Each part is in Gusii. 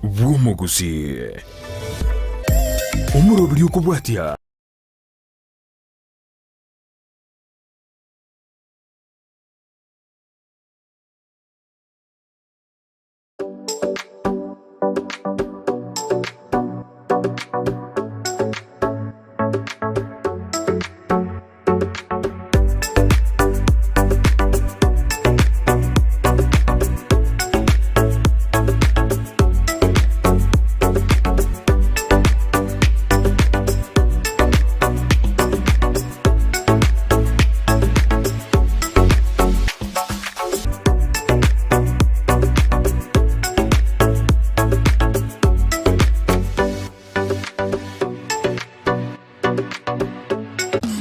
bw'omogusii. Omoroberi okobwatia.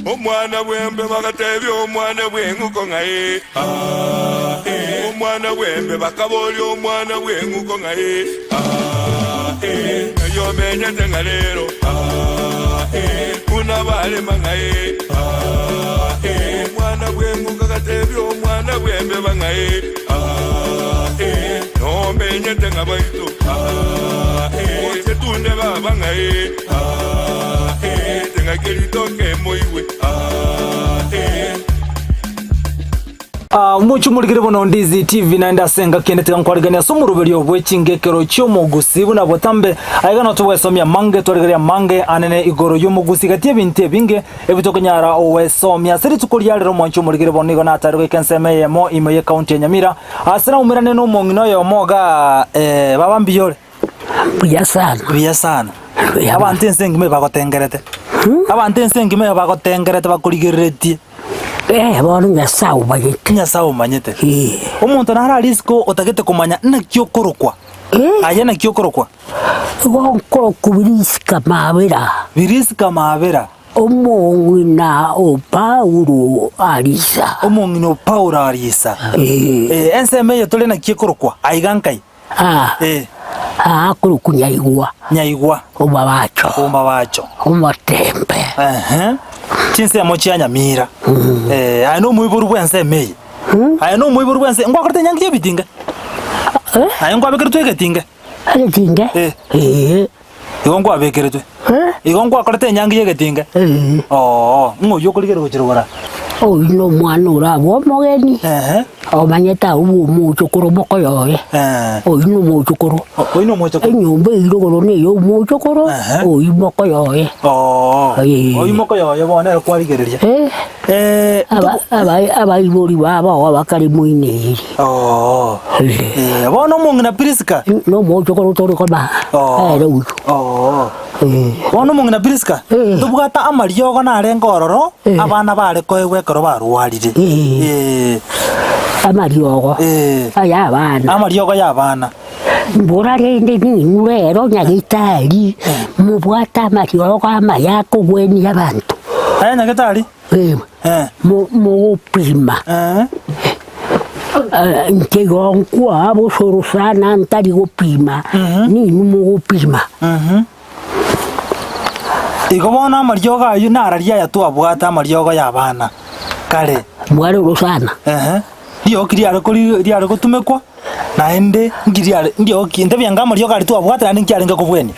Omwana bw'embe bagatebia omwana bw'eng'uko ng'a ee, aa, ee. Omwana bw'embe bakaboria omwana bw'eng'uko ng'a ee, aa, ee. Ng'ai omenyete ng'a rero, aa, ee. Buna barema ng'a ee, aa, ee. Omwana bw'eng'uko agatebia omwana bw'embeba ng'a ee, aa, ee. Nomenyete ng'a baito, aa, ee. Goche tunde baba ng'a ee, aa, ee. Teng'aki ritoke moigwe, aa, ee. Omochie omorikire bono Ndizi TV naende ase engaki ende tiga nkwariganie ase omoroberio bwe chingekero chi'omogusi buna botambe. Aiga noo togwesomia amange twarigereria amange anene igoro y'omogusi gati ebinto ebinge ebi tokonyara ogwesomia. Ase rituko ria rero omoanchi omorikire bono nigo natare goika ensemo eyemo ime y'ecounty ya Nyamira ase naumerane nomong'ina oyomo igaa baba mbuya ore? Mbuya sana. Mbuya sana. Abanto ense engima ebagotengerete. Abanto ense engima ebagotengerete bakorigereretie. Eh, bono Nyasae omanyete. Nyasae omanyete. Eh. Omonto nare aria isiko otagete komanya naki okorokwa. Eh. Aye naki okorokwa? Igo nkorokwa Birisika Mabera. Birisika Mabera. Omong'ina o Paulo Arisa. Omong'ina o Paulo Arisa. Eh. Eh, ensemo eye tore naki ekorokwa? Aiga nkai? Aa, Eh. aa akorokwa Nyaigwa. Nyaigwa. Omabacho. Omabacho. Omotembe. Ehe. Chinsemo chia Nyamira. Eh, aye nomoiboru bw'ensemo eye. Aye nomoiboru bw'ense, ngwakorete enyangi y'ebitinge? Eh? Aye nkwabekeretwe egetinge? Egetinge? Eh. Ee. Igo nkwabekeretwe? Eh? Igo nkwakorete enyangi y'egetinge? Ee. Oo, ng'o oyio okorigereria gochia rogoro aa? Oyio nomwana orabwo omogeni, Ehe. omanyete abwo bwa omochokoro mokoyoye. Eh. Oyio nomochokoro. Oyio nomochokoro. Enyomba eyio rogoro neya omochokoro, Ehe. oyio mokoyoye. Oo. Ee. Oyio mokoyoye bono ere kwarigereria. Eh. Eh, Aba- aba- abaibori babo igo bakare moino eri. Oo. Eh. Eh, bono omong'ina Priska. Nomochokoro tore koba Oo. ere oyio. Oo. Eh. Bono omong'ina Priska, Eh. tobwate amariogo narenge ororo, Eh. abana bare koegwa ekero barwarire. Eh. Eh. Amariogo Eh. aya abana. Amariogo ya abana. Mbora rende ninwe rero nyagetari, mobwate amariogo amaya akogwenia abanto. Aye nyagetari? Eh, Eh. mo- mogopima. Eh. Eh, inche igo nkoa bosoro sana ntari gopima, ninwe mogopima. Mhm. Igo bono amariogo ayio nararia aya twabwate amariogo y'abana kare. Mware orosana. Ehe. Rioki riare kori riare gotumekwa, naende nki riare ndioki ntebia ng'a amariogo aria twabwate naende nki arenge kobwenia.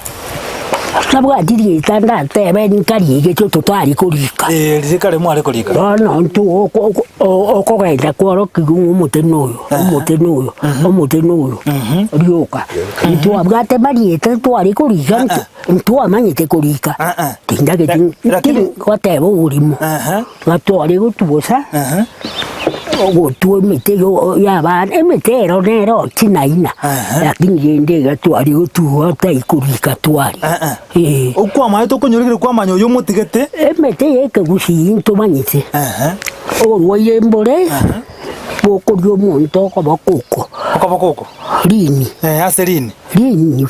Nabwati rieta ndatebe nkarigetie totari korika. Ee, riria kare mware korika. Bono intwe oko- oko- o- okogenda kworokigwa ng'a omote noyo, omote noyo, omote noyo, rioka. Ntwabwate marieta tware korika nto ntwamanyete korika, tindageti Lakini- goteba oborimo. Ehe. Ng'a tware gotubosa, Ehe. ogotwa emete yo y'abana, emete ero nero chinaina, Ehe. lakini rende iga tware gotuba otari korika tware. Eh-eh. Eh. Okwamaete okonyorekire kwamanya oyio omotigete. Emete ya ekegusii ntomanyete, Ehe. oborwaire mbore, bokoria omonto okoboko oko, Okoboko oko. rini, Eh, ase rini. rini,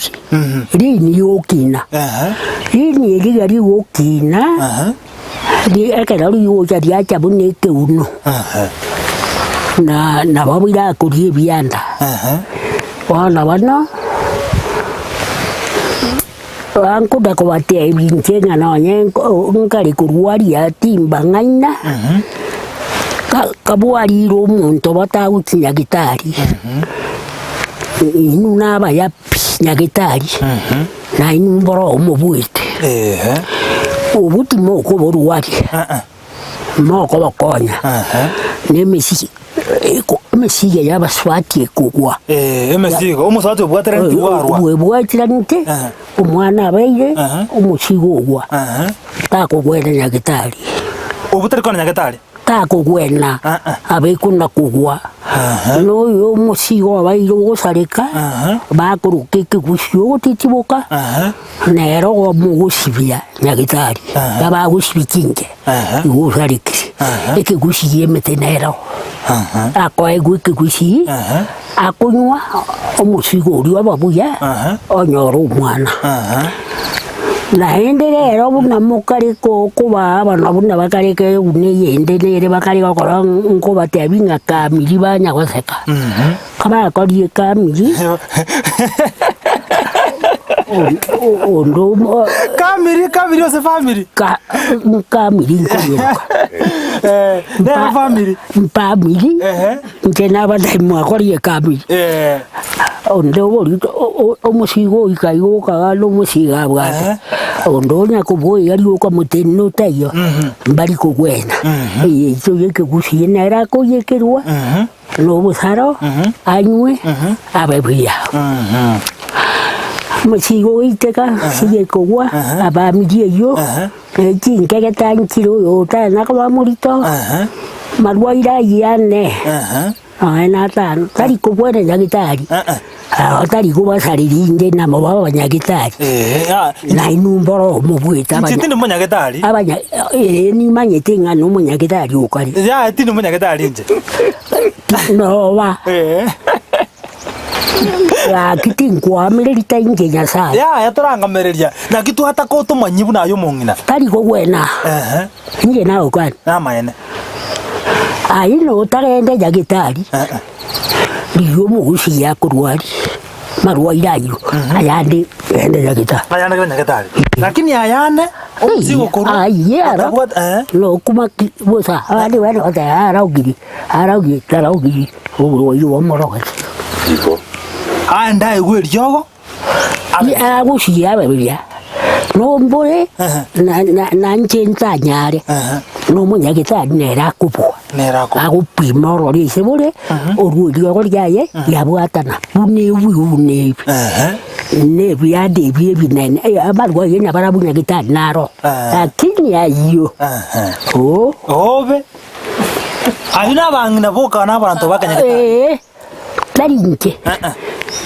rini rigokina, Ehe. rini eri iga rigokina. Ehe. Ekero rigocha riacha buna ekeuno, na nabo birakoria ebianda. Bono bono, bankoda kobatebia inche ng'a nonye nko nkare korwaria timbang'aina, ka kabwarire omonto batagochi nyagetari, inwe nabaya pi. Nyagetari, na inwe mboro omobuete. Ehe. Obwo timokoborwaria, Ah, ah. mokobokonya, Aha. na emesi eko emesigo y'abasubati ekogwa. Eh, emesigo omosubati obwateraneti bwarwa. Bwebwatiranete, Aha. omwana abeire, Aha. omosigo ogwa, Aha. takogwera nyagetari. Obwo tari kona nyagetari. Takogwena, abekwe na kogwa, na oyo omosigo obaire ogosareka, bakoroka ekegusio ogotichiboka, nere omogosibia nyagetari, abagosibia chinche, igo osarekire, ekegusii gi'emete nero, akoegwa ekegusii, akonywa omosigo oria oba buya, onyora omwana. Naende rero buna mokare ko- kobaa abana buna bakare ke buna eyende nere bakare gokora nkobatebia ng'a kamiri banya goseka. Kabakorire kamiri, o- onde omo Kamiri kamiri ase famiri. ka kamiri nkoyeroka. Eh, nere famiri. Mpamiri, Ehe. inche nabatebi mwakorire kamiri. Eh. Onde oborito omosigo oika igo okaganda omosigo abwate, onde onya koboiga rioka motenene otaiyo, mbari kogwena. Eye yaito ya ekegusii nere akoiyekerwa, na obosaro, anywe, abe buya. Omosigo ogoiteka, sigekogwa, abamiri eywo, chinkegeta nchire oyo otanyara koba morito, marwaire ayio ane. Nonya natano, tari kobwena nyagitari, aa tari kobasareria inde namo babe abanyagitari, na inwe mboro mobwete Inche abanya tindi monyagitari. abanya ee nimanyete ng'a nomonyagitari okare. Yaya tindi monyagitari inche. Noba Ee. gaki tinkoamereria ta inche Nyasaye. Yaya torangamereria, naki twataka otomanyie buna aye omong'ina. Tari kogwena, Ehe. inche nagokania. Namaene. Aye notagende nyagetari, rigia omogusi akorwarie marwaire ayio, ayande genda nyagetari. Ayande genda nyagetari. Lakini ayande omozigo korwa Ayie aro otabwate eh. nokuma ki bosa abande bari goteba arogiri arogiri tarogiri oborwaire bwamorogete. Aende aegwe eriogo. Agochia abe buya, nombore na inche ntanyare, na omonyagetari nere akobua, agopima orore ase bore, orue eriogo riaye riabwatana buna ebi buna ebi, na ebianda ebi ebinene, abarwaire nabarabwo nyagetari naro, lakini ayio oo. Obe. Ayio nabang'ina boka na abanto ba kenyagetari. Ee. Tari inche,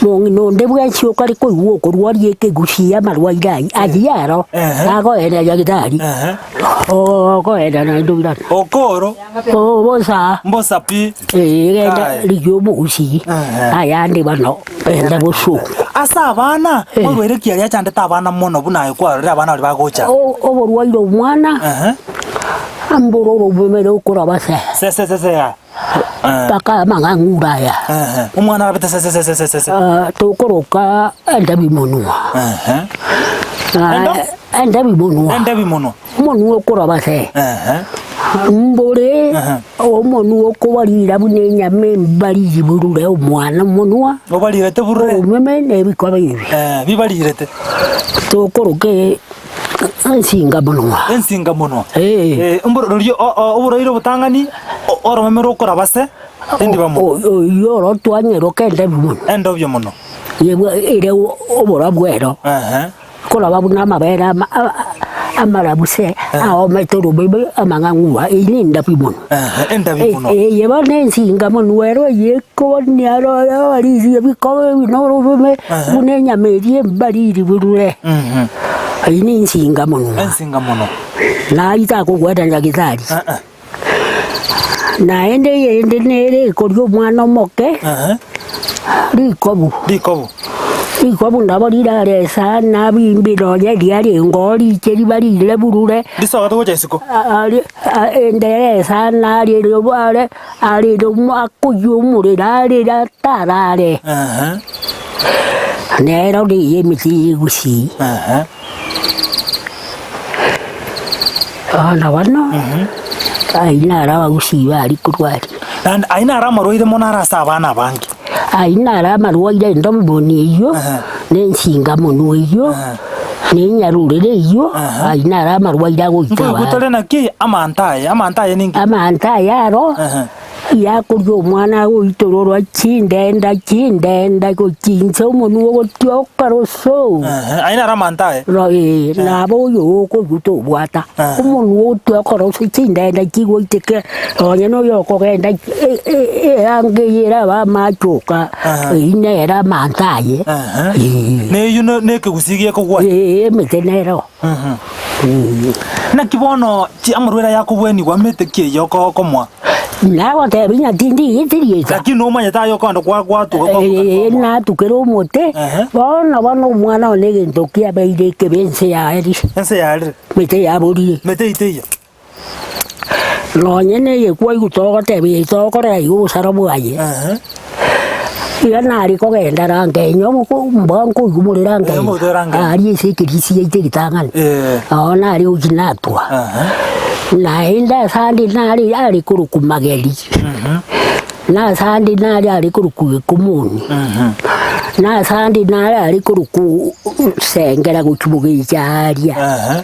mong'ina onde bwensi okare koigwa okorwaria ekegusii amarwaire ayio, ayio aro agoenda nyagetari, okoenda naende oirane. Okoro. Oo bosa. Mbosa pi. Ee genda rigia omogusii, ayande bono genda bosongo. Ase abana, morwaire ki aria achandete abana mono buna aye kwarorire abana baria bagocha? Oborwaire omwana, mboro orobemere okoraba se. Se se se se ya. Mpaka amang'ang'ura aya. Omwana arabete se se se se se se. Tokoroka endabi monwa. Endo? Endabi monwa. Endabi monwa. Omonwa okoraba se. Mbore omonwa okobarira buna enyama embariri burure omwana omonwa. Obarirete burure. Omeme na ebikoba ebi. Bibarirete. Tokoroka Ensinga monwa. Ensinga monwa. Ee. Eh, oborori oborwaire obotang'ani oromeme rokoraba se endiba mono. Oyio oro twanyerwa kende mono. Endobio mono. Yebwa ere oborabu ero. Ehe. Koraba buna amabere ama amarabu se aomete oromeme amang'ang'ua eyio ne endabi mono. Ehe, endabi mono. Eye bono ensinga monwa ero eye ekonia ero riria ebikoba ebi na oromeme buna enyama eria embariri burure. Eyio nensinga mono. Ensinga mono. Naye takogwena nyagetari. Naende eyende nere ekoria omwana omoke, rikobu. Rikobu. Rikobu nabo rirare sana bimbi nonye riarenge oo riche riba rire burure. Risogete gocha isiko. Enderere sana arere are arere akoyia omorero arere atarare. Nero riria emechie y'egusii. Bono bono, ayio naro abagusii baria korwa aria. Naende ayio naro amarwaire mono are ase abana abange. Ayio naro amarwaire endomoni eyio. Na ensinga monwe eyio, na enyarorere eyio, ayio naro amarwaire agoita Nkoigwa abanto. tore naki amanto aya, amanto aya ninki? Amanto aya aro, yakoria omwana agoitororwa chindenda chindenda gochia inse omonwe ogotioka roso. Ehe, ayio naro amanto aye. Ro ee, nabo oyo okoigwa tobwata, omonwe ogotioka roso chindenda chigoiteke Nonya noyo okogenda eanga eye erabe amache oka, eyio nere amanto aye. Ee. Neyio nekegusii gekogwa. Ee, emete nero. Naki bono amarwaire aya akobwenigwa emete ki eyio okomoa? Nagotebia ng'a tindigeti rieta. Lakini nomanyete aye okogenda gwatuga Ee, natukera omote, bono bono omwana one egento kiabeire ekebe ense yaerire. Ense yaerire. Emete yaborire. Mete iteiyo. Nonye neye kwaigwa togoteba eye tokorora iga obosaro bwaye, iga nare kogenda rangenyo mba nkoigwa more rangenyo aria ase ekerisi giaito egetang'ani, noo nare gochia natwa. Naende ase ande nare are korokwa mageri, na ase ande nare are korokwa gekomoni, na ase ande nare are korokwa sengera gochia bogecha aria.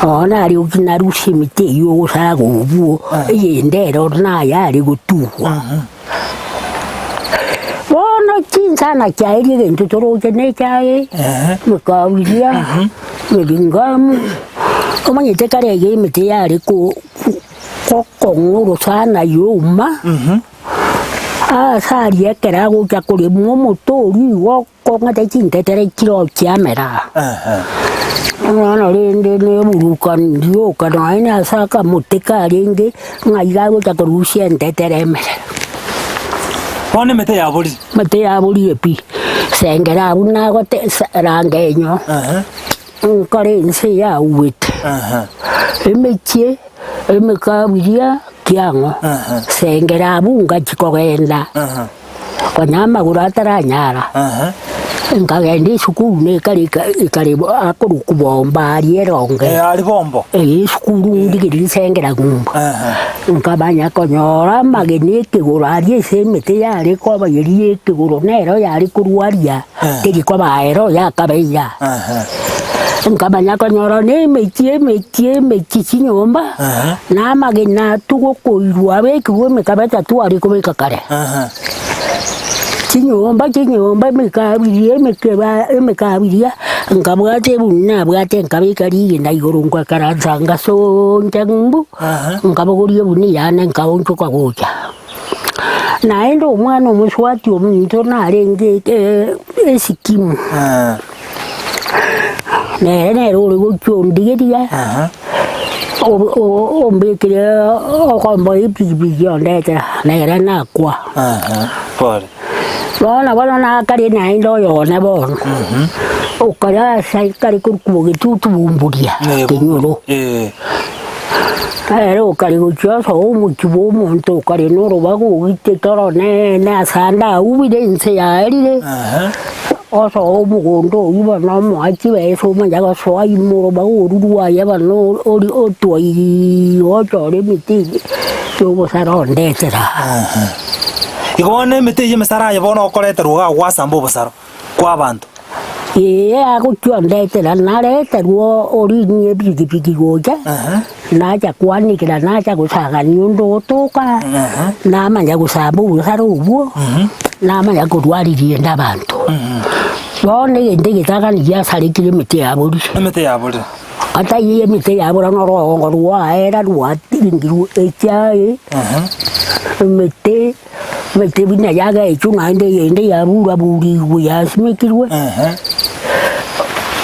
Oo narioki narusie emete eyio ogosaga obwo, eyende ero naye are gotugwa. Bono chinsana chiaeria egento toroche na echae, mekabiria, miringamu, omanyete kare iga emete yare ko gokong'a orosana youma, ase aria ekero agocha koremwa omote oria igo. Kong'ata chintetere chiroo chiamera. Bono rende neburukani rioka nonya na ase akamote karenge ng'a iga agocha korusia entetere emere. Bono emete yaborire. Emete yaborire pi, sengera abwo nagote sa rangenyo, nkore ense yauete, emechie emekabiria kiang'o, sengera abwo ngachia kogenda. Konya amagoro ataranyara, nkagenda esukuru nekare ekare akorokwa bomba aria eronge. Eh, aria bombo. Eh, esukuru ndigerie nsengera ng'umbu. Nkamanya konyora amagena ekegoro aria ase emete yare koba eria ekegoro nero yare korwa aria, teri koba ero yakaba igaa. Nkamanya konyora na emechie emechie emechie chinyomba, na amagena atugokoirwa abekirwe emekaba etato are kobeka kare. Chinyomba chinyomba emekabiria emekeba emekabiria, nkabwata ebuni nabwate nkabeka rigena igoro ngakaransa ngasoncha ng'umbu, nkabogoria ebuni yane nkaonchoka gocha. Naende omwana omosubati ominto narenge esikimu. Nere nere ore gochia ondigeria, ombekire okomboa epikipiki ondetera, nere nakwa. Pole. Bono bono nakare naende oyone bono, okare ase kare korokwa bogetutu bumburia, kenyoro. Nere okare gochia osoa omochie bwa omonto okare na orobago ogitete oronene ase ande aubire ense yaerire. Osoe omogondo oyio bono omoe chibesa omanye gosoa ime orobago orwo rwaye bono ori otwaiiiiwe ochore emete eye ya obosara ondetera. Igo bono emete eyio emesara aye bono okoreterwa iga gwasamba obosaro kwa abanto. Ee agochia ondetera nareterwa orinie epikipiki gocha, nacha kwanekera nacha gosang'ania onde otoka, namanya gosamba obosara obwo, namanya korwariria ende abanto. Bono egento egetang'ani giasarekire emete yaborire. Emete yaborire. Ata iye emete yabora na orogongo rwaera rwatiringirwe echae, emete, emete buna yagechwa naende eyende yaburaburigwe yasimekirwe,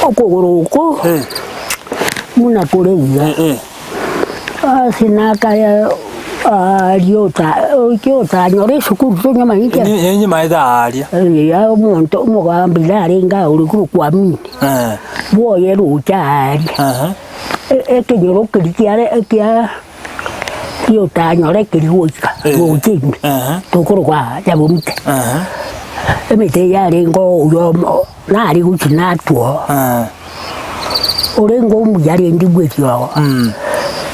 okogoro oko buna kore iga. Ase nakare aaria ota oche otanyora esukuru tonyamanyete. Enyuma aaria. Eya omonto omogambi narenge ore korokwa Amini, bwoye roche aaria, ekenyoro keria kiare ekia giotanyora ekeri goika roche ime, tokorokwa Nyaborute. Emete eye yarenge oyomo nare gochia natwo. Orenge omuya rende bw'eriogo,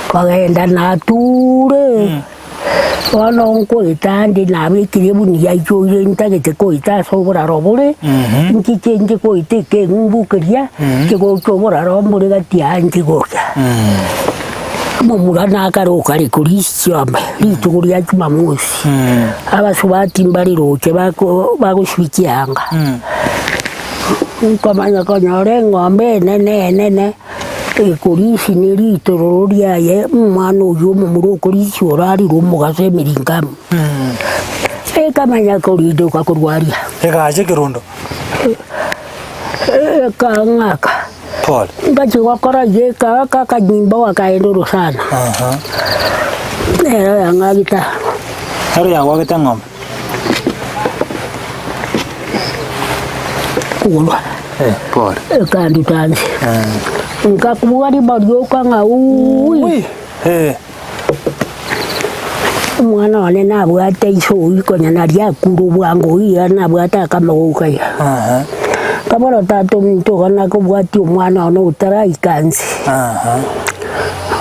kogenda nature, Bono nkoeta ande nabekire ebunia ichoire ntagete koeta ase oboraro bore, nchiche nche koeta ekeng'umbu keria, kegocha oboraro mbore gati aa nche gocha. Omomura nakaroka are koria chiombe rituko ria jumamosi, abasubati mbare roche bako bagosibia chianga. Nkomanya konyora eng'ombe enene enene. Ekorisi ne ritororo riaye, omwana oyio omomura okorisia orarire omogaso emeringamu. Ekamanya korindoka korwa aria. Egaacha ekerondo. Ekang'aka. Pole. Ngachia gokora iga ekaaka akanyimbo gakaenda orosana. Aha. Nero yang'agete. Ero yagwagete eng'ombe. Kogorwa. Eh, pole. Ekanduta nse. Nkakubuga riba rioka ng'a uuwi. Ui. Eh. Omwana one nabwate iso oyio konya naria akure obwango iga nabwate akamogouka iga. Aha. Nkabora tata ominto iga nakobwatia omwana one otaraika nse. Aha.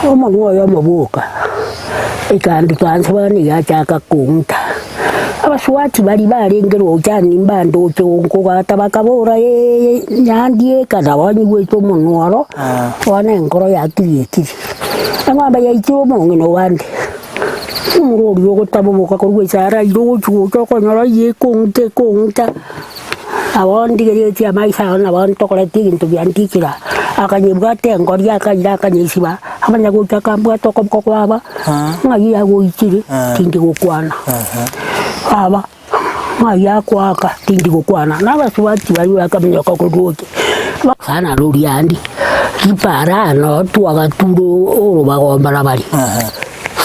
Omonwa oyo omoboka, ekanduta nse bono egachaka kong'uta. Abasubati baria barenge roche ani mbandoche nkogata bakabora ee nyandieka nabo nyigwete omonwa oro, bono enkoro yakiriekire. Eng'ombe yaitire omong'ina obande, omoro oria ogotaboboka korwa esara aire ogochia gocha okonyora eyio ekong'uta ekong'uta, nabo ndigeretie amaiso ao nabo ntokoreti egento giantichire aa, akanyebwata engori akaira akanyesiba, amanya gocha akambwata okoboko kwaba, ng'ai agoichire tindi gokwana, baba ng'ai akoaka tindi gokwana, na abasubati baria bakaminyoka korwa roche, sana roria ande, ripara noo twagature orobagomba nabari,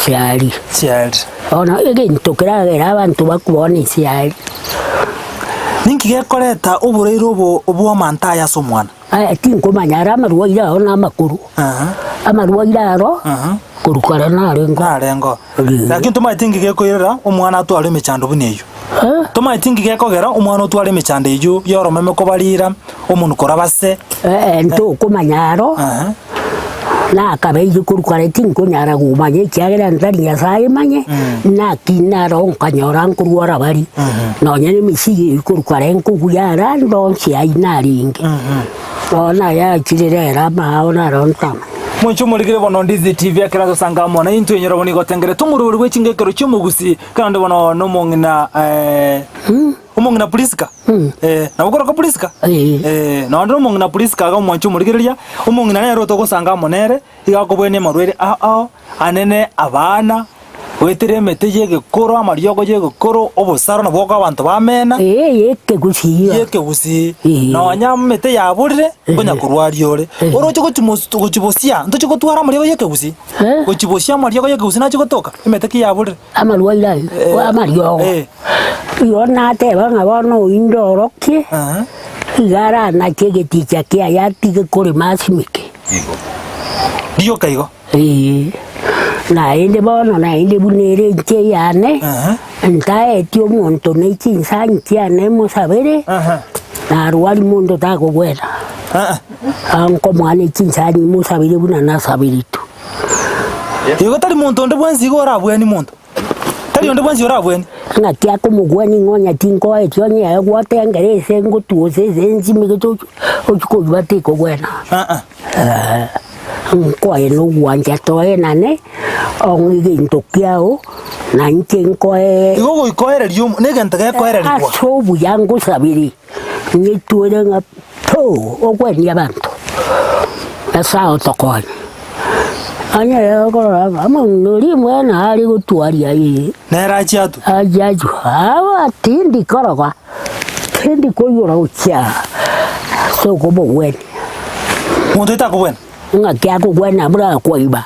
siari. Siari. Bono egento keragere abanto bakwane siari. Ninki gekoreta oboraire obo bw'amanto aya ase omwana? Aya tinkomanya are amarwaire ao na amakoro, amarwaire aro korwa kare narengeo. Narengeo. Lakini tomaeti inki gekoirera omwana atware emechando buna eyio. Tomaeti inki gekogera omwana otware emechando eyio ya oromeme kobarira, omonwe korabase. Ee ntokomanya aro, nakabeire korwa kare tinkonyara komanya ekiagera ntari Nyasaye manye, naki naro nkanyora nkorwara bari, nonya na emesigo eyio korwa kare nkobuya ara ndonsi ayio narenge, bono aya achire rero amao naro ntamanya. Moiche omorikire bono Ndizi TV ekero atosanga amo na intwe inyora bono igo otengerete omorwori bwe chingekero chi'omogusi kando bono nomong'ina Omong'ina Priska, eh, nabo okorokwa Priska? Eh, nonye omong'ina Priska iga omwanche omorigereria, omong'ina nere otogosanga amo nere, iga akobwenia amarwaire ao ao, anene abana, goetera emete y'egekoro, amariogo y'egekoro, obosaro nabwo okoa abanto bamena, Ee, y'ekegusii. y'ekegusii, nonya emete yaborire, nkonya korwaria ore. Oroche gochi mos gochi bosia, ntochi gotwara amariogo y'ekegusii? Gochi bosia amariogo y'ekegusii nachi gotoka, emete ki yaborire? Amarwaire ayio, amariogo. Igo nateba ng'a bono oyio ndorokie, iga aranache egeticha kiaye atige korema asimeke. Rioka igo. Ee. Naende bono naende buna ere inche eyane, ntaeti omonto ne chinsanyi chiane mosabere, narwari monto takogwena. Nkomoa ne chinsanyi mosabere buna nasaberetwe. Igo tari monto onde bwensi igo orabwenie monto, tari onde bwensi orabwenie. Ng'aki akomogwania ng'a onye tinkoeti onye aye gwatengera ase ngotuose ase nsimegete ochi ochi koywa tikogwena. Nkoe nogwancha toenane, ong'e egento kiao, na inche nkoe Igo goikoereria omo negento gekoererigwa. ase obuya ngosabere, nyetwere ng'a poo, ogwenie abanto, Nyasae otokonye. Onye okorora ng'a omong'ina oria omwene are gotwaria ee. Nere achie atwe. Achie atwe, aba tindi koroga, tindi koiyora gochia ase okobogwenia. Omonto oyo takobwena. Ng'aki akogwena buna akwaiba,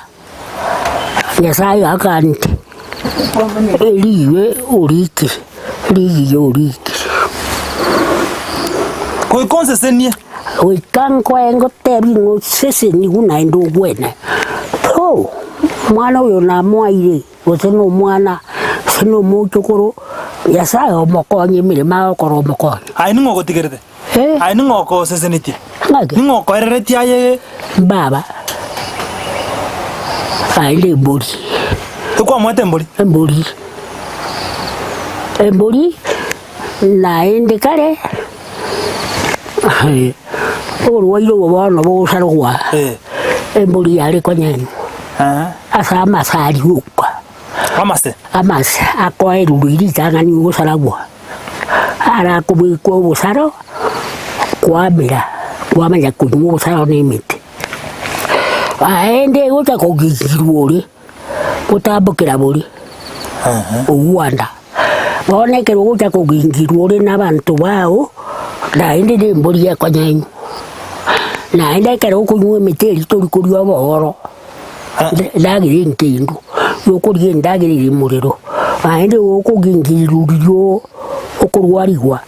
Nyasaye akante, eriiwe orikire, rigiya orikire. Goika onsesenie. Goika nkoe ngotebi ng'a osesenigwe naende ogwene. Puu! Omwana oyo namoaire, gose na omwana, gose na omochokoro, Nyasaye omokonye emeremo agokora omokonye. Aye ning'o ogotigerete? Eh? Aye ning'o okosesenetie? Ng'aki? Ning'o okoereretie aye? Baba, aye nembori. Ekwamoete embori? Embori. Embori naende kare oborwaire obo bono bogosarogwa, embori yare konyenywa ase amasari oka. Amase. Amase akoerurwa ritang'ani ogosaragwa, arakobekwa obosaro kwamera, kwamanya konywa obosaro na emete. Naende gocha kogigirwa ore, gotambokera boria ogwanda. Bono ekero ogocha kogingirwa ore na abanto bao, naende na embori ekonyenywa. Naende ekero okonywa emete eria tori koria obooro, endagera enkendu, nokoria endagera ere morero, naende okogingirirwa riria okorwarigwa,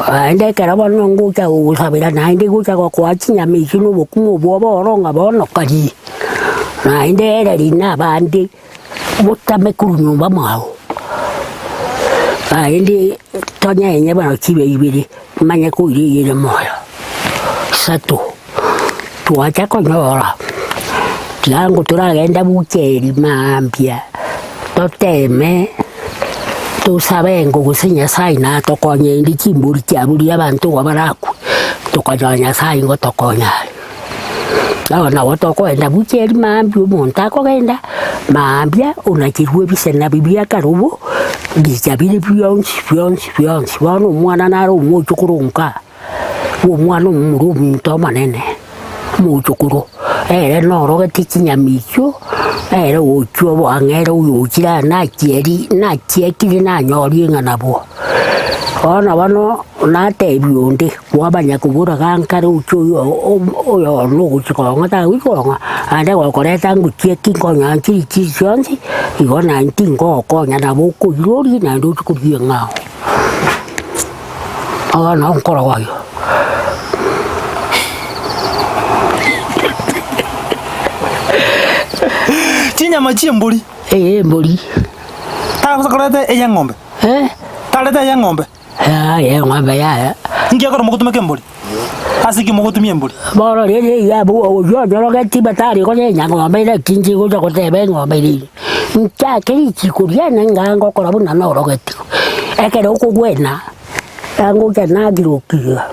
naende ekero bono ngocha gogosabera naende gocha gokoa chinyama echio na obokima obwo obooro ng'a bono karie, naende ere riria na abande motame korwa nyomba mwao, naende tonyenye bono chibe ibere, manye koira eyere moyo, isato. Twacha konyora, tiga toragenda bucheri mambia, toteme, tosabe ng'o gose Nyasaye natokonye inde chimbori chiaburia abanto igo barakwe, tokanyora Nyasaye ngotokonya are. Bono nabo tokogenda bucheri mambia omonto akogenda, mambia onacherwe ebisena biria bia akarobo, richa bire bionsi bionsi bionsi, bono omwana nare omochokoro nka. Omwana omomura ominto omonene, omochokoro, ere norogete chinyama echio, ere ogochia oboang'e ere oyochire aa nachieri nachiekire nanyorie ng'a nabwo. Bono bono natebiwa onde, kwamanya koboraga nkare oche oyo oyo one ogochia kong'a tagochi kong'a, naende gokoreta ngochieki nkonyora chiri chiri chionsi, igo naende tingogokonya nabo okoiroria naende oche korigia eng'ao. Bono nkoroga oyio. Chinyama chi'embori. Ee embori. Taragosa koreta ey'eng'ombe. Eh? Tareta ey'eng'ombe. Yaya eng'ombe yaya. Inki ekero mogotumeka embori? Ase ki mogotumia embori? Bono rende iga abwo oyio onyorogeti batari konyenya ng'ombe naki inche ngocha goteba eng'ombe ere Nchake richiko riane ng'a ngokora buna norogetigwe, ekero okogwena, angocha nagirokia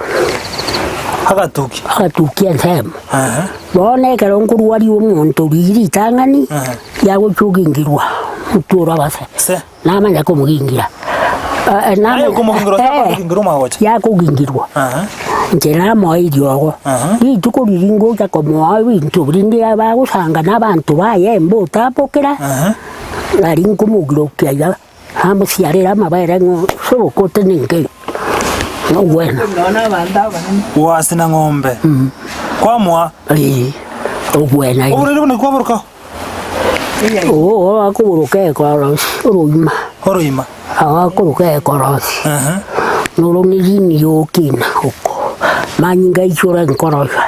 Agatukia. agatukia ensemo. Ehe. Bono ekero nkorwaria omonto riria ritang'ani, Ehe. riagochia ogingerwa, omotwe ore abase. Se. Namanya komogingira. Aye okomogingira otakomogingira omagocha. Yakogingirwa. Aha. Inche namoa eriogo. Aha. Rituko riria ngocha komoa ebinto rinde bagosanga na abanto baye mbotambokera, Aha. nari nkomogirokia iga, namosiarera amabere ng'a soboka otenenke, nogwena. Gwasina ng'ombe. Kwamoa. Eeh, ogwena. Oborwaire buna kwaboroka. Oo akoboroka ekorosi oroima. Oroima. Agakoroka ekorosi. Ehe. Noro nerini yokina oko, manyinga aichore enkoroso.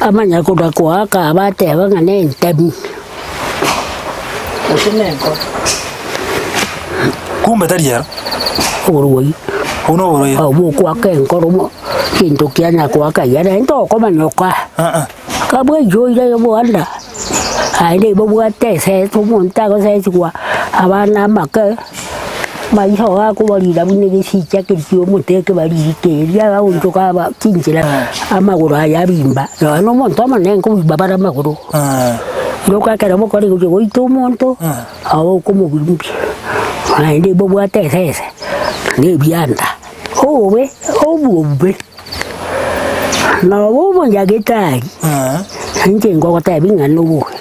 Amanya koda koaka aba ateba ng'a nentemi. Kumbe tari ero. Oborwai. Obwo noborwaire. Obwo okoaka enkoro mo, egento kianya koaka iga naende tokomanya oka. Aa. Kabwaichoire obwanda, aye nigo bobwate esese omonto agosesigwa abana amake, maiso gakobarira buna egesicha keria kia omote ekebariri keria abaonchoka aba chinchera amagoro aya abimba, nonya na omonto omonene nkobimba bare amagoro. Rioka ekero bokori gochia goita omonto, nabo okomobimbia, naende bobwate esese na ebianda, obobe obobe. Noba omonyagetari, inche ngogotebia ng'a nobobe,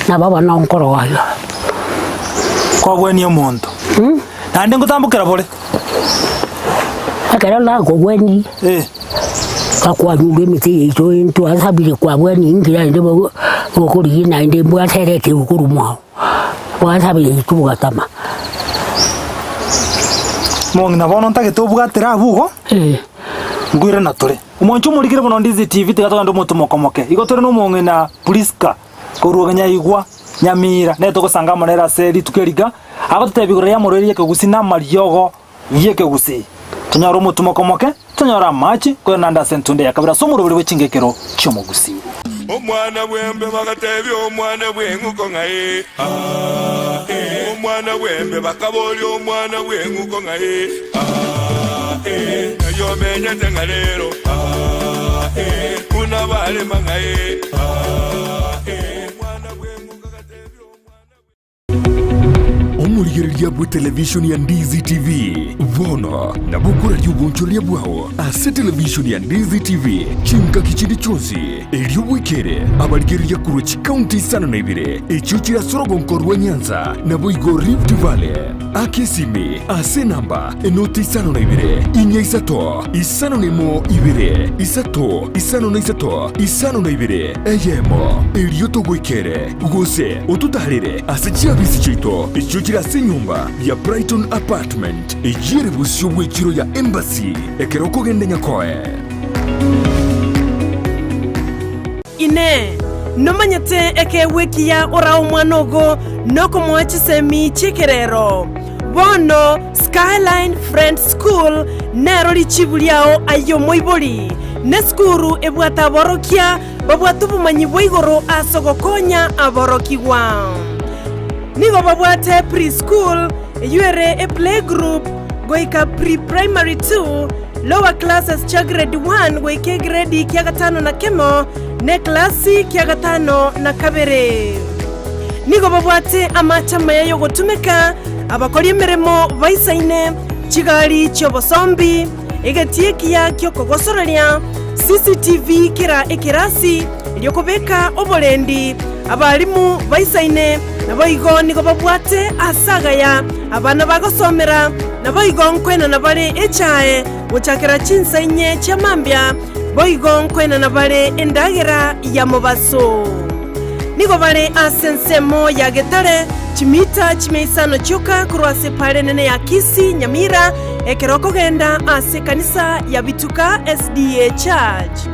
nabo bono nkoroa iga. Kwagwenia omonto, naende ngotambokera bore. Ekero nakogwenirie, Eh. bakwanyure emete yaito eye twasabire kwabwenia inki naende bokorigia naende mbwaserete korwa mwao. Bwasabire intwe bogatama. Mong'ina bono ntagete obwatire abwo igo, Eh. nkoirana tore. Omonche omorikire bono Ndizi TV tiga togende omonto mokomoke. Igo tore na omong'ina Prisca korwa Nyaigwa, Nyamira, nere togosanga amo nere ase rituko eri iga, agototebia igoro y'amorwaire y'ekegusii na amariogo y'ekegusii. Tonyore omotumo okomoke, tonyore amache, koirana naende ase entunde ya kabere ase omoroberi bwe chingekero chi'omogusii. Omwana bw'embe bagatebia omwana bw'eng'uko ng'a ee, aa, ee. Omwana bw'embe bakaboria omwana bw'eng'uko ng'a ee, aa, ee, ng'ai omenyete ng'a rero, aa, ee, buna barema ng'a ee, aa, ee, Omwana bw'eng'uko agatebia omwana bw'eng'uko. Omorigereria bw'etelevishoni ya Ndizi TV bono nabo okoraria obonchoreria bwao ase televishoni ya Ndizi TV chingaki chinde chionsi, erio bwekere abarigereria korwa chikaunti isano na ibere echio chire ase orogonko rwa Nyanza naboigo Rift Valley. Aka esimi ase enamba enoti isano na ibere, inya isato, isano na emo ibere, isato, isano na isato, isano na ibere, eyemo, erio togoikere, gose ototaarere ase chiabisi chiaito echio chire ase enyomba ya Brighton Apartment, eyio ere bosio bw'echiro ya Embassy, ekero okogenda Nyakoe. Inee! Nomanyete ekeegwa ekiya orae omwana ogo nokomoa chisemi chi'ekerero? Bono Skyline Friends School nero richibu riao aye omoibori. Nesukuru ebwate aborokia babwate obomanyi bwa igoro ase ogokonya aborokigwa. Nigo babwate pre-school, eyio ere eplaygroup, goika pre-primary 2, Lower classes chia grade 1 goika egredi kia gatano na kemo, na eklasi kia gatano na kabere. Nigo babwate amache amaya y'ogotumeka, abakori emeremo baisaine, chigari chi'obosombi, egetii ekiya ki'okogosoreria, CCTV kera ekerasi, erio kobeka oborendi, abalimu baisaine, Naboigo nigo babwate aase agaya abana bagosomera, naboigo nkoenana bare echae gochakera chinsa inye chia mambia, boigo nkoenana bare endagera ya mobaso. Nigo bare ase ensemo ya Getare, chimita chimia isano chioka korwa ase epaara enene ya Kisii, Nyamira, ekero okogenda ase ekanisa ya Bituka SDA Church.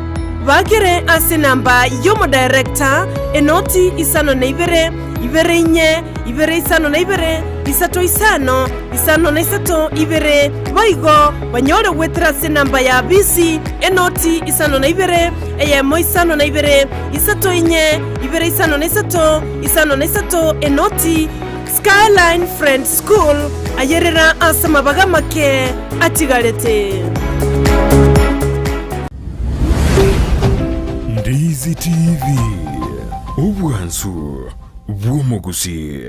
Bakere ase enamba y'omodirector, enoti isano na ibere, ibere inye, ibere isano na ibere, isato isano, isano na isato, ibere. Boigo banyore goetera ase enamba ya bisi, enoti isano na ibere, eyemo isano na ibere, isato inye, ibere isano na isato, isano na isato, enoti. Skyline Friends School, ayerera ase amabaga amake atigarete. Ndizi TV, obwansu bw'omogusii.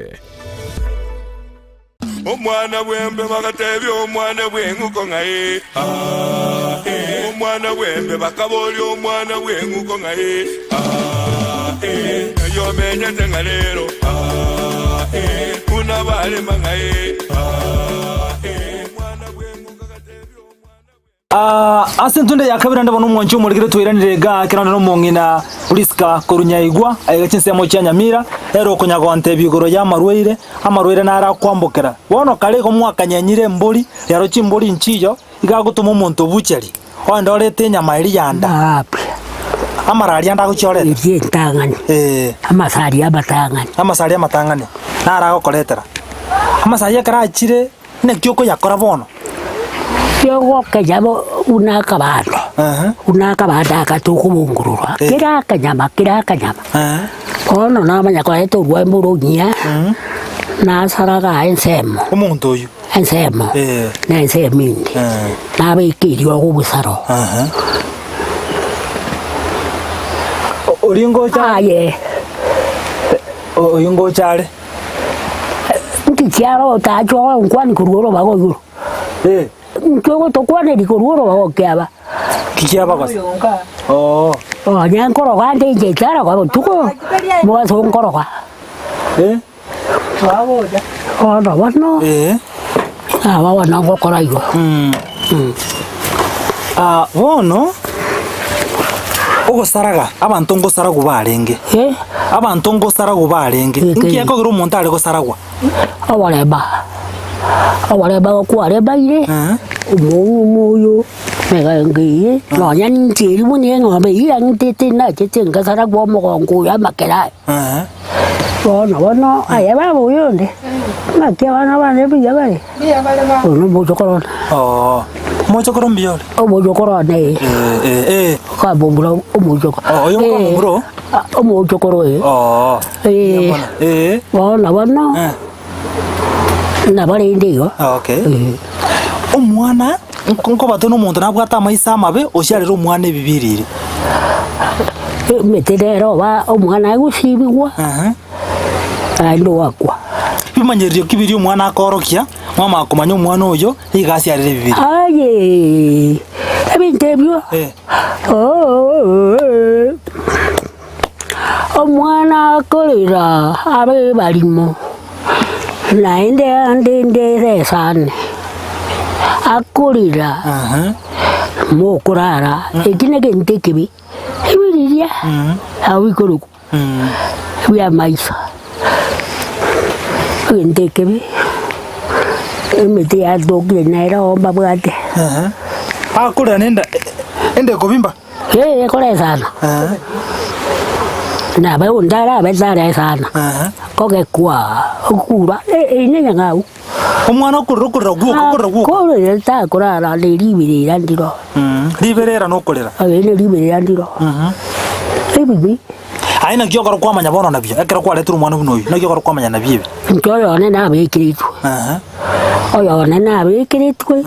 Omwana bw'embe bagatebia omwana bw'eng'uko ng'a ee, aa, ee. Omwana bw'embe bakaboria omwana bw'eng'uko ng'a ee, aa, ee. Ng'ai omenyete ng'a rero, aa, ee. Buna barema ng'a ee, aa, ee. Omwana bw'eng'uko agatebia omwana bw'eng'uko. Ase entunde ya kabere naende bono omwanchi omorikire twairanire iga ekero nde nomong'ina Priska korwa Nyaigwa, aiga chinsemo chia Nyamira, ere okonya gontebia igoro y'amarwaire, amarwaire naro akwambokera. Bono kare igo mwakanyenyire embori, rero chimbori nchiyo, iga agotoma omonto obucheri, ogende orete enyama eria ya nda. Aapia. Amararia ande agochia oreta? Eria entang'ani. Ee. Amasari amatang'ani. Amasari amatang'ani, naro agokoretera. Amasari ekero achire. Naki okoyakora bono? Kegokenya bo buna akabando, buna akabando aka tokobungururwa, kera akanyama kera akanyama. Bono namanya koreta orwembe orogiya, nasaraga ensemo, Omonto oyio. ensemo, na ensemo ende, nabeka eriogo obosaro. Oria ngocha Aye. Oyio ngocha are. Nki kiarotachwa gonkwania korwa orobago igoro? Nki ogotokwaneria korwa orobago kiaba? Nki kiaba gose? Oo. Onye nkoroga nde inche ntaroga botuko, mogaso nkoroga. Bono bono, nabo bono ngokora igo. Ah, bono, ogosaraga, abanto ngosaragwa barenge. Abanto ngosaragwa barenge. Eke. Nki ekogera omonto are gosaragwa? Oborema, oborema gokwarebaire, Eh. omouma oyo, emegango eye, nonya ninche eria buna eng'ombe eyio yang'itete nachete ngasaragwa omogongo oyo amakere aya. Eh. Bono bono, aye baba oyo onde, ng'aki abana bane mbuya bare? Oyo nomochokoro one. Oo. Omochokoro mbuya ore? Omochokoro one ee. Eh, eh, eh. Okamomura omochoko. Oh, oyo okamomura oo? Omochokoro ee. Oo. Eh. Eh. Bono bono. Eh. Nabo rende igo. Okay. Eh. Omwana nko- nkobatwe na omonto nabwate amaiso amabe osiarere omwana ebibiriri. Emete nere oba omwana agosibigwa, Ehe. naende oakwa. Bimanyererio ki biria omwana akoorokia, mwamanya komanya omwana oyo nigo asiarere ebibiri? Aye, ebinto ebio, Eh. ooh, omwana akorera abe ebarimo, naende ande ndere esani, akorera Ehe. mokorara, eki negento ekebe, ebiriria nabo bikorokwa bi'amaiso, egento ekebe, emete yatokire nere oo mbabwate. Ehe. Akorera nenda ende ekobimba. Ee, ekoresana. Ehe. Nabe onde arabe taresana, Ehe. kogekwa okura e- eye nenyang'au. Omwana okorera okorera gwoka okorera gwoka. Korera takorara ne riberera ndiro. Riberera nokorera. Eye ne riberera ndiro. Ebibe. Aye naki okora kwamanya bono nabio, ekero kwareterwe omwana buna oyio, naki okora kwamanya nabio ebi? Inche oyone nabekeretwe. Oyone nabekeretwe,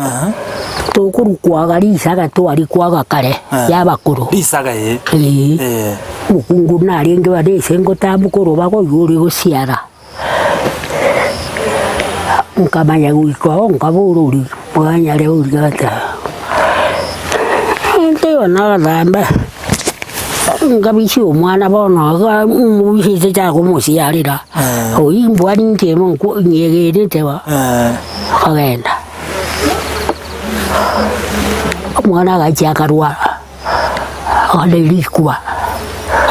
tokorwa kwaga risaga twari kwaga kare yabakoro. Risaga ee. Ee. Ee. Omokungu narenge bare ase ngotamboka orobago oywo ore gosiara. Nkamanya goika oo nkabora oria bwanyare oria ata, ntiga nagatamba, nkabisia omwana bono iga mobisete takomosiarera, oyio mbwani inche nko nyegenete bo, akagenda. Omwana agachia akarwara. Ande rikuba.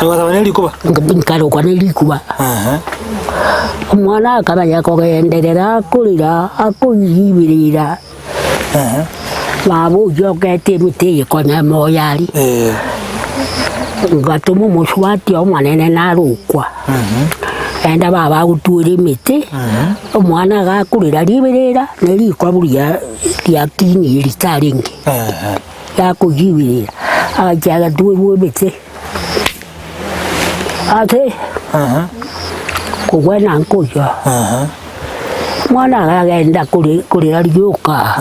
Ogasaba ne rikuba? Nkarokwa ne rikuba. Omwana akamanya kogenderera akorera akoyibirira. Baba oyio okete emete eye konya emoyo aria. Ngatoma omosubati omonene narokwa. Enda baba agotwera emete, omwana agakorera riberera, ne rikobu ria riakinie ritarenge. Gakoyiberera, agachia agatwerwa emete ase kogwena nkoyia. Omwana akagenda kore korera rioka,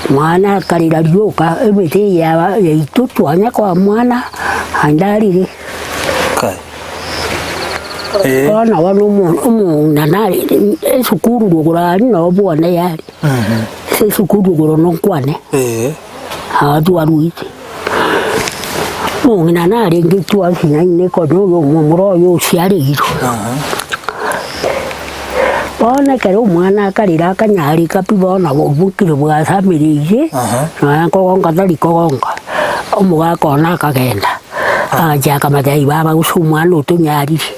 mwana akarera rioka emete eye yaba yaito twanya koa mwana naende arere. Bono bono omo omong'ina nare esukuru rogoro aria nabo bwane yare. Ase esukuru igoro nokwane, aa twaruete. Omong'ina narenge twasinyaine konya oyo omomura oyo osiareirwe. Bono ekero omwana akarera akanyareka pi bono obokire bwasamereire, nonya nkogonka tari kogonka, omogaka one akagenda, agachia akamotebia baba gose omwana otonyarire,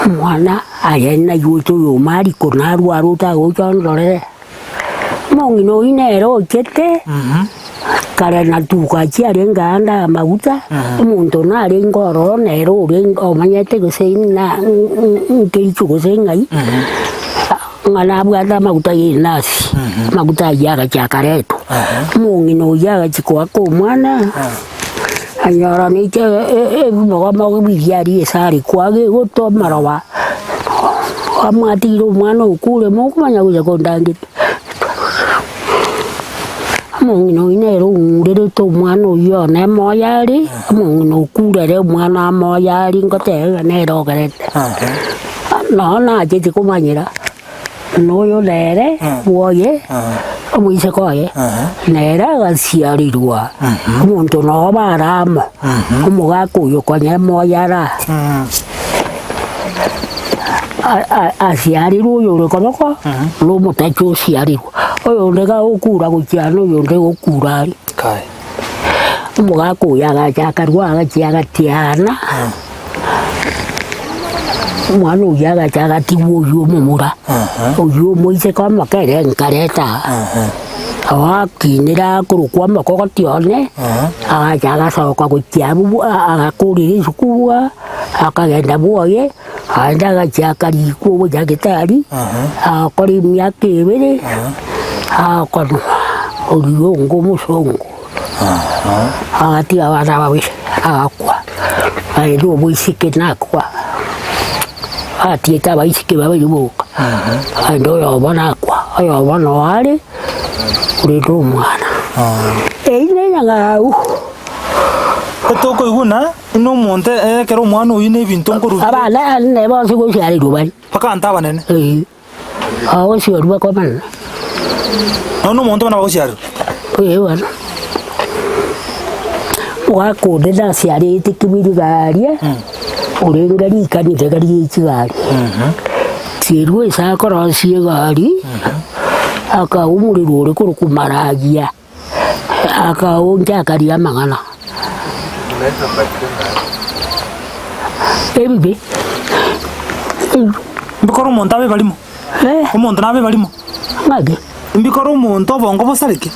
omwana. Aye naigwete oyo Mariko narware otagocha ondorere. Omong'ina oyio nere ochete, kare natuko achiarenge aande amaguta, omonto narenge ororo nere orenge omanyete gose na nkeicho gose ng'ai, ng'a nabwate amaguta ya enasi, amaguta ayio agachia akaretwa. Omong'ina oyio agachia koaka omwana. Anyora neche ebimogomogo biria aria ase are kwage gotoa amaroba, amwatigire omwana okure mokomanya gocha kondangeria. Omong'ina oyio nere ong'urerete omwana oyio one emoyo are, omong'ina okure ere omwana amoyo aria ngoteba ng'a nere ogerete. Nonye nacheti komanyera. Noyo nere bwoye, omoiseke oye, nere agasiarirwa, omonto nobo bare amo, omogaka oyo konya emoyo ara a- a- asiarirwe oyore koboko, na omotacha osiarirwe, oyonde gagokura gochia ande oyonde gokura aria. Kai. Omogaka oyo agacha akarwa agachia agatiana. Omwana oyio agacha agatigwa oyio omomura, oyio omoiseke omoke ere nkareta aa. Agoakinera akorokwa omokogoti one, agacha agasoka gochia abwo agakorera esukuru aa, akagenda bwoye, naende agachia akarikwa obonyagetari, agakora emiaka ebere, agakonwa oria onge omosongo. Agatiga abana babere, agakwa, naende omoiseke nakwa, atigete abaiseke babere boka. Naende oyomo nakwa, oyomo noo are, korende omwana. Eyio ne enyang'au. Etokoigwa buna inwe omonto ekero omwana oyio na ebinto nkorwa Abana ane bonsi gosiarerwa bare. mpaka abanto abanene. Ee, bagosiarwa bakomana. Nonya na omonto buna bagosiarerwa. Ee bono. Omogaka onde nasiarete kibiri garia, orenge rikanisa rie chigari. Chierwa ase akorosia egari, akaumorerwa ore korokwa Maragia. Akaoncha akaria amang'ana. Ebibe. Mbikore omonto abe barimo. Eh. Omonto nabe barimo. Ng'aki? Mbikore omonto obongo bosareke.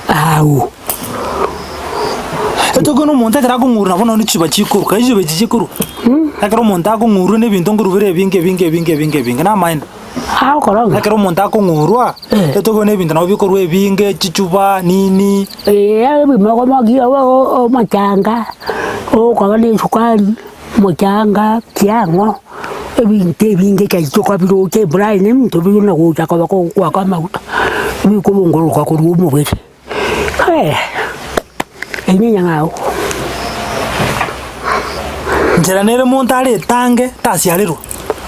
Au. Etoke na omonto ekero akong'urwa nabo nonye chiba chikoruka, echiba echi chikoruka. Ekero omonto akong'urwa na ebinto nkorwa bire ebinge ebinge ebinge ebinge ebinge namaene. Agokora ng'a. Ekero omonto akong'urwa, etoke na ebinto nabo bikorwa ebinge, chichuba, nini. Ee, ebimogomogi omochanga, okoba na esukari, omochanga, kiang'o, ebinto ebinge chaito kabiroche embura eye ebinto bire na gocha koba kogokwaka amaguta, ebikobongoroka korwa omobere. Eyio nenyang'au. Nchera nere monto aretange tasiarerwa.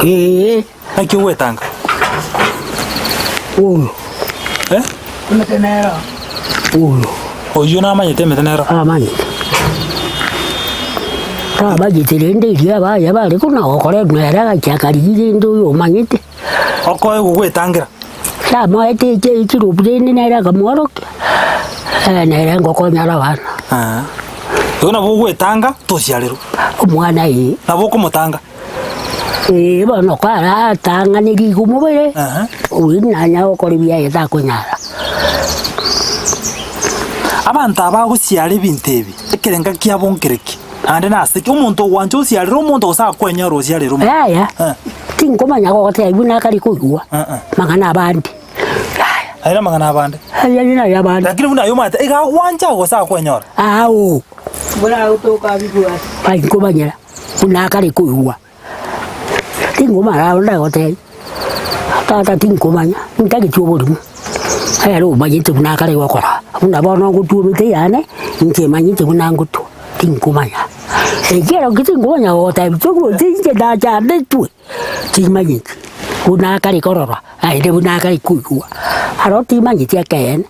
Ee. Naki ogwetanga? Oyo. Eh? Emete nero. Oyo. Oyio namanyete emete nero. Amanyete. Tabanyete rende eria abaya bare kona gokora nere agacha akarigia rende oyo omanyete. Okoegwa gwetangera. Tamoete eche echirobu rende nere akamworokia, nere ngokonyora abana. Ah. Igo nabo ogwetanga tosiarerwe. Omwana ee. Nabo okomotanga. Ee bono karatang'aneria igo omobere, Aha. oyio nanya gokora ebiaye takonyara. Abanto aba bagosiara ebinto ebi, ekerenga kiabo nkereki? Naende nase ki? Omonto ogwancha osiarere omonto gose akwenyora osiarere omonto? Yaya, Eh. tinkomanya gogotebia buna akare koigwa Eh, eh. amang'ana abande. Yaya, Aye namang'ana abande. ayio naye abande. Lakini buna aye omanyete, iga agwancha gose akwenyora. Ao. Bai nkomanyera buna akare koigwa. Tingomanya aro ndagotebia, tata tinkomanya, ntageti oborimo, ere omanyete buna akare gokora, buna bono ngotwa emete yane, inche manyete buna ngotwa, tinkomanya. Ekiagera ki tinkomanya gogotebia togocha inche nachandetwe, timanyeti, buna akare korora, naende buna akare koigwa, aro timanyeti ekeene.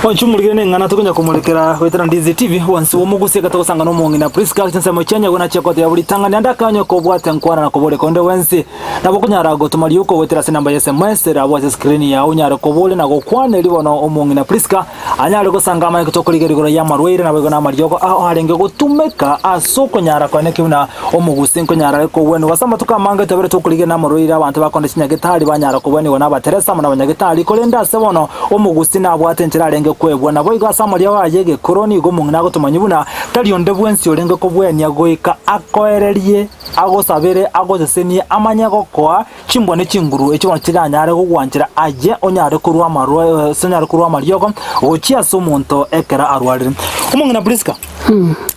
Oinche omorikire neng'ana tokonya komorekera goetera Ndizi TV bwansi bw'omogusi egata gosanga nomong'ina Prisca ase chinsemo chia nyagwe nachia goteba buri ritang'ani ande akanya kobwata enkwana na koboria konde gwensi. Nabo okonyara gotoma riuko goetera ase enamba ya SMS ere abwo ase screen yao onyare koboria na gokwana erio bono omong'ina Prisca anyare gosanga amanye tokorigeria igoro y'amarwaire naboigo namariogo ao arenge gotumeka ase okonyara koeneki buna Omogusi nkonyara are kogwenigwa ase amatuko amange twabere tokorigia namarwaire abanto bakonde chinyagetari banyara kogwenigwa nabateresa amo nabanyagetari, korende ase bono omogusi nabwate enchera arenge kwebwa. Naboigo ase amariogo aye egekoro nigo omong'ina agotomanyia buna tari onde bwensi orenge kobwenia goika akoererie, agosabere, agosesenie, amanye gokoa chimbwa ne chinguru echio bono chiranyare gogwanchera aye onyare korwa amarwa ase onyare korwa amariogo gochia ase omonto ekero arwarire. Omong'ina Priska,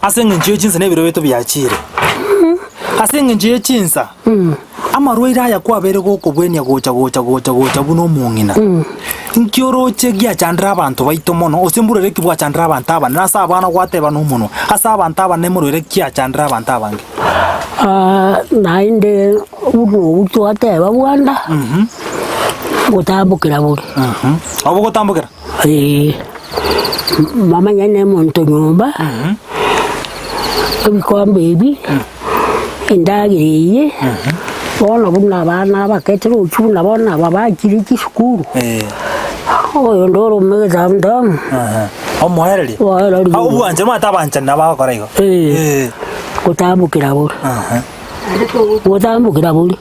ase eng'encho ye chinsa na ebiro biaito biachire, ase eng'encho ye chinsa, amarwaire aya kwabeire gokobwenia gocha gocha gocha gocha buna omong'ina, nki oroche giachandire abanto baito mono, gose mborwaire ki bwachandire abanto abanene ase abana gwateba nomonwa, ase abanto abanene morwaire ki achandire abanto abange? Naende buna obwo twateba bwanda, gotambokera bore. Obo gotambokera? Ee, mamanye ne omonto nyomba, ebikombe ebi, endagera eye, bono buna abana abake torochi buna bono aba bachire chisukuru, oyonde ore omogetamtamu, Omoereria? Omoereria. Ah, obwanchani omanyete abanchani nabo bagokora igo. Ee. Gotambokera bore. Gotambokera bore.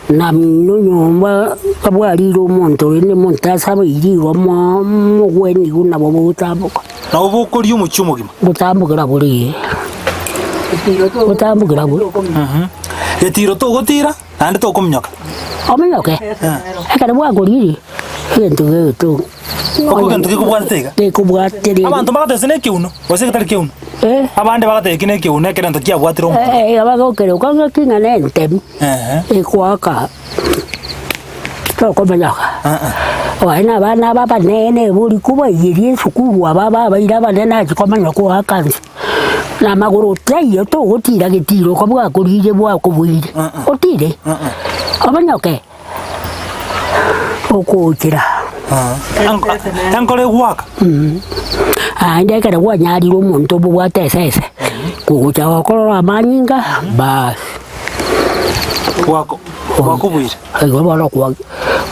Na nonyomba abwarire omonto rende omonto asabeire igo mo mogwenigu nabo bogotamboka. Nabo bokoria omochie omogima. Gotambokera bore ee. Gotambokera bore. Getiro togotira, naende tokominyoka. Ominyoke, ekero bwakorire, egento gegoto Oko gento gekobwatete iga. gekobwate rende. Abanto mbagoteba ase nekeuno, gose getari keuno. Eh. Abande bagateba eki nekeguno ekerento kiabwatire omonto. Eh, eh, abagokeroka ng'aki ng'a nentemi Ehe. ekwaka tokomenyoka. Oye na abana aba abanene bori kobaiyeria esukuru aba babaire abanene achi komanya koaka nse. Na amagoro taiyo togotira getiro oko bwakoriire bwakobuire, otire omonyoke okochera. Enkoro egwaka. Naende ekero kwanyarire omonto obobwate esese, kogocha gokorora amanyinga, baas. Gwako gwakobuire. Igo bono kwa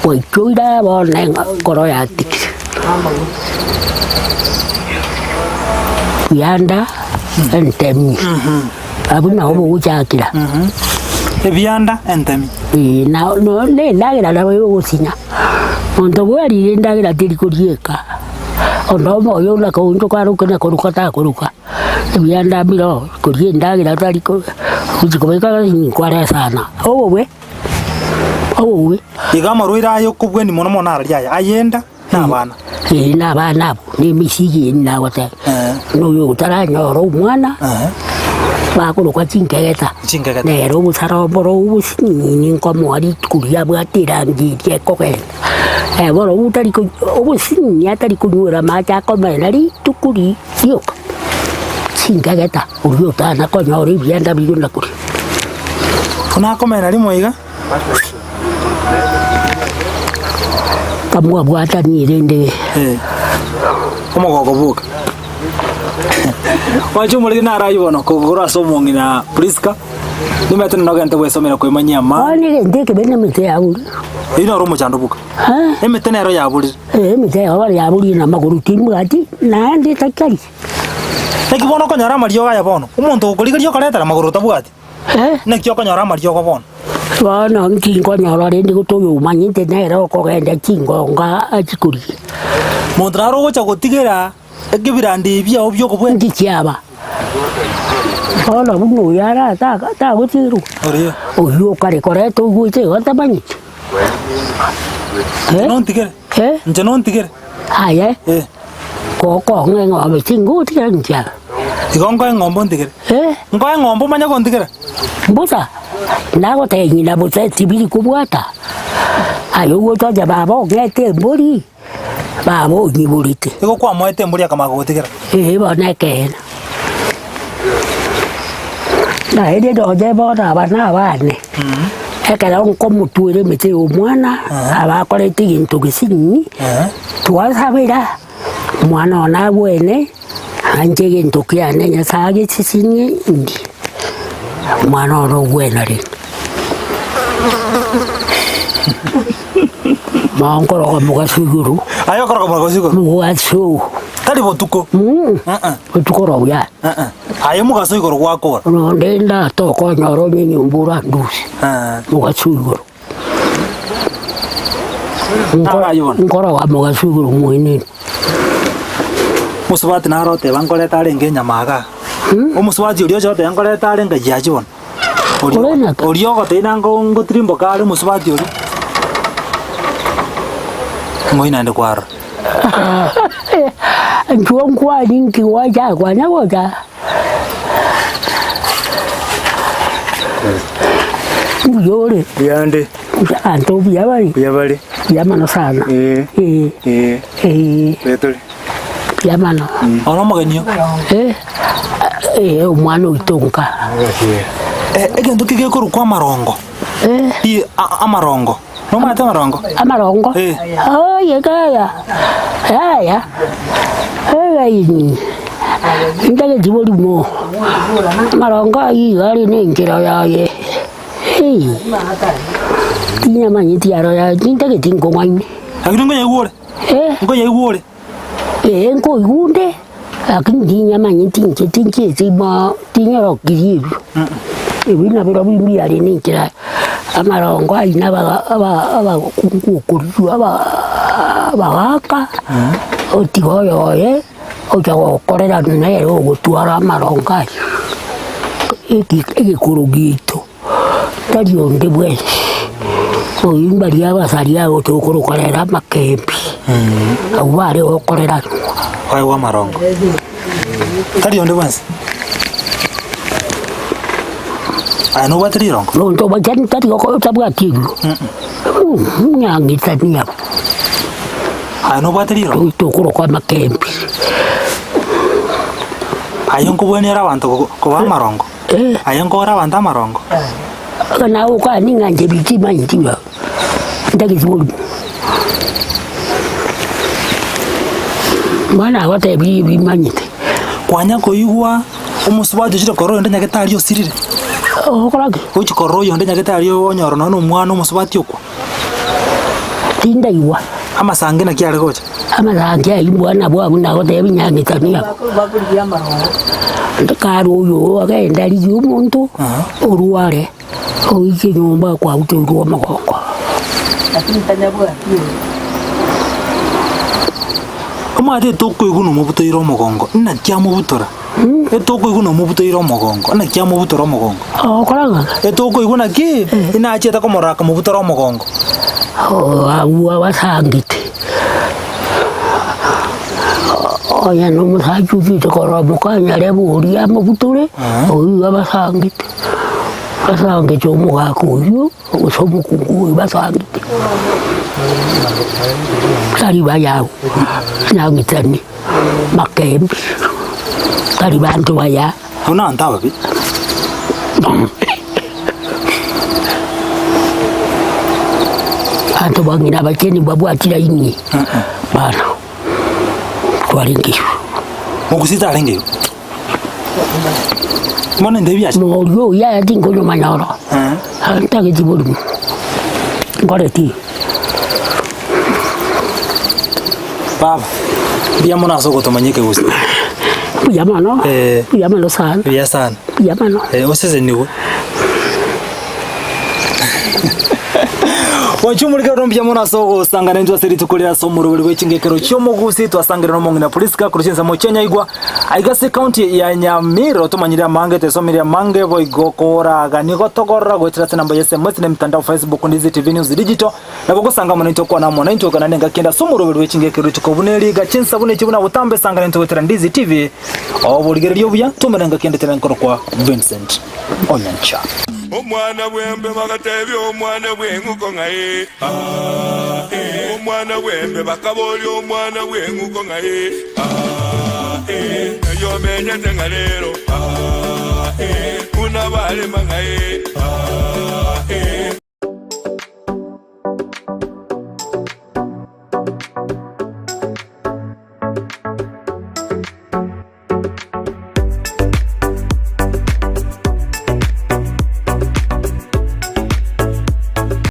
gwaichoire bono enkoro yatikire. Bianda entemi, abwo nabo bogochakera. Ebianda entemi. Ee, na no na endagera nabo egosinya, monto bwarire endagera teri korieka, onde omoyo buna kounchoka aroke na koruka takoruka, ebianda mbiroo, koria endagera tari ko gochi kobeka nkware sana, obobe. Obobe. Iga amarwaire aya okobweni mono mono araria aya, ayenda na abana. Ee, na abana abwo, na emesigo eye nagoteba, na oyo otaranyora omwana, bakorokwa chinkegeta, Chinkegeta. nere obosara oboro obosinini nkomoa rituko riria abwate erangi eria ekogenda. Bono otari ko obosinini atari konywera amache akomena rituko ri rioka, chinkegeta. Oria otana konyora ebianda biria na koria. Buna akomena rimo iga. Kamwabwatanie rende. Eh. Omogoko boka. Mwanche omoriri naro aywo bono kogoro ase omong'ina Priska. Nimanyete nogente gwesomera kwemanyia ama. Bono egento ekebe nemete yaburire. Eyio noro omochando boka. Emete nero yaburire. Eh, emete yabo yaburire na amagoro timbwati naende takari. Naki bono okonyora amariogo aya bono? Omonto ogokorigereria okoretera amagoro otabwati? Naki okonyora amariogo bono? Bono inki nkonyora rende gose oyo omanyete nere okogenda chingonga achie korigia. Monto naro ogocha gotigera ekebirandi ebi biao bi'okobwenia? Inki kiaba? Bono buna oyo ara ta- tagotigerwa, Oria. oyio okare koreta oigwete igo atamanyeti. Inche nontigere? Inche nontigere? Aye. Eh. Gokong'a eng'ombe tingotigera inche. Igo nkoe eng'ombe ontigere? Eh. Nkoe eng'ombe omanye kontigera? Mbusa, nagotebia ng'ina bosa tibiri kobwata. Aye ogocha onye baba ong'ete embori, baba onyiborete. Igo kwamoete embori akamanya kogotigera? Ee bono ekeene. Naende nonye bono aba nabane, ekero nkomotwera emete ya omwana, abakorete egento gesinyi, Twasabera omwana one abwene, anche egento kiane Nyasae agesisinye indi, omwana one ogwena rende. Mao nkoroka mogaso igoro, Aye okoroka mogaso igoro? Mogaso. Tari botuko? Botuko oro buya. Aye mogaso igoro gwakora? Nonde ndatoka onyore onye enyomba orandusie, mogaso igoro. Nkoroga mogaso igoro moenenu. Omosubati naro oteba nkoreta arenge enyama igaa. Omosubati oria ocha goteba nkoreta are ngai ache bono. Oria Ore naki? oria ogotebia nango ngotirimboka are omosubati oria. Ng'oi naende kwarora. Inchuo nkwani nki gwacha kwanya gocha. Mbuya ore? Mbuya ande. Abanto mbuya bare? Mbuya bare. Mbuya mono sana. Ee. Ee. Ee. Ee. Mbuya tore. Mbuya mono. Oro omogeni oo. Eh, eh, omwana oito nka. Eh, egento ki gekorokwa amarongo? Eh. Pi a- amarongo. Nomanyete amarongo? Amarongo? Eh. Oye kaya. Yaya. Egaini. Ntageti borimo. Amarongo ayio iga are na enchera yaye. Hii. Tinyamanyeti aro yaye, tintageti nkong'aini. Lakini nkoyaigwa ore? Eh. Nkoyaigwa ore? Ee, nkoigwa onde, lakini tinyamanyeti inche tinchieti ma tinyorokiri ebio. Ebio nabirobio mbiare na enchera amarongo ayio na abaga aba abakungu okorigwa aba abagaka, otiga oyoye ocha gokorera nere ogotwara amarongo ayio. Eki egekoro giaito. Tari onde bwensi, oyio mbaria abasaria abo tokorokorera amakembi, abwo bare gokorera. Oegwe amarongo. Tari onde bwensi. Aye nobwate rirongo? Monto omochenu tari gokora otabwati ebibe. Nyang'itani abwo. Aye nobwate rirongo? Tokorokwa amakembi. Aye nkobwenera abanto koba amarongo? Aye nkore abanto amarongo? Nawe okwane ng'a inche timanyeti ng'a ntagete borimo. Bono nagotebirie ebi manyete. Kwanya koigwa omosubati ochire korora oyonde nyagetari osirire? Ogokora ki? Gochi korora oyonde nyagetari onyora nonya na omwana omosubati okwa. Tindaigwa. Amasangi naki are gocha? Amasangi ayio bwana bwabo nagotebia nyang'etani abwo. Kare oyo agende arigie omonto orware oike nyomba kwabutorwa omogongo. Omanyete tokoigwa nomobutoire omogongo, naki amobutora? Etokoigwa nomobutoire omogongo, naki amobutora omogongo? Ogokora ng'a? Etokoigwa naki? Inachiete komorora akamobutora omogongo. Oo, abwo abasangete, onye na omosacha ochiete korora mokanyare boria amobutore, oyio abasangete, basangete omogaka oyio, gose omokungu oyio basangete. Tari baya abwo, nang'isani, makembi, tari banto baya. Abwo nabanto ababe. Abanto bang'ina abacheni mbabwati laini bana twarenge igo. Mogusii tarenge igo. Bono inde ebiacha. Moria oyio yaya tinkonyomanya oro, ntageti borimo, nkoreti. Baba, mbuya mono ase ogotomanya ekegusii. Mbuya mono, Eh. mbuya mono sana, Mbuya sana. mbuya mono. Eh, osesenigwe. Gochumurika oro mbuya mono ase ogosangana intwe ase rituko riria ase omoroberi bwe chingekero chi'omogusi twasangire nomong'ina Priska korwa chinsemo chia Nyaigwa aiga ase ekaunti ya Nyamira otomanyire amange twesomeire amange boigo koraganie gotogorora goetera ase enamba ya SMS na emitandao Facebook Ndizi TV News Digital Nabo gosanga amo naintwe kwana amo naintwe gokana nengaki ende ase omoroberi bwe chingaki rituko buna eri iga chinsa buna echi buna botambe sanga naintwe goetera Ndizi TV oborigereria obuya twomera engaki ende tebe nkorokwa Vincent Onyancha. Omwana bw'embe bagatebia omwana bw'eng'uko ng'a ee, aa, ee. Omwana bw'embe bakaboria omwana bw'eng'uko ng'a ee, aa, ee. Ng'ai omenyete ng'a rero, aa, ee. Buna barema ng'a ee, aa, ee.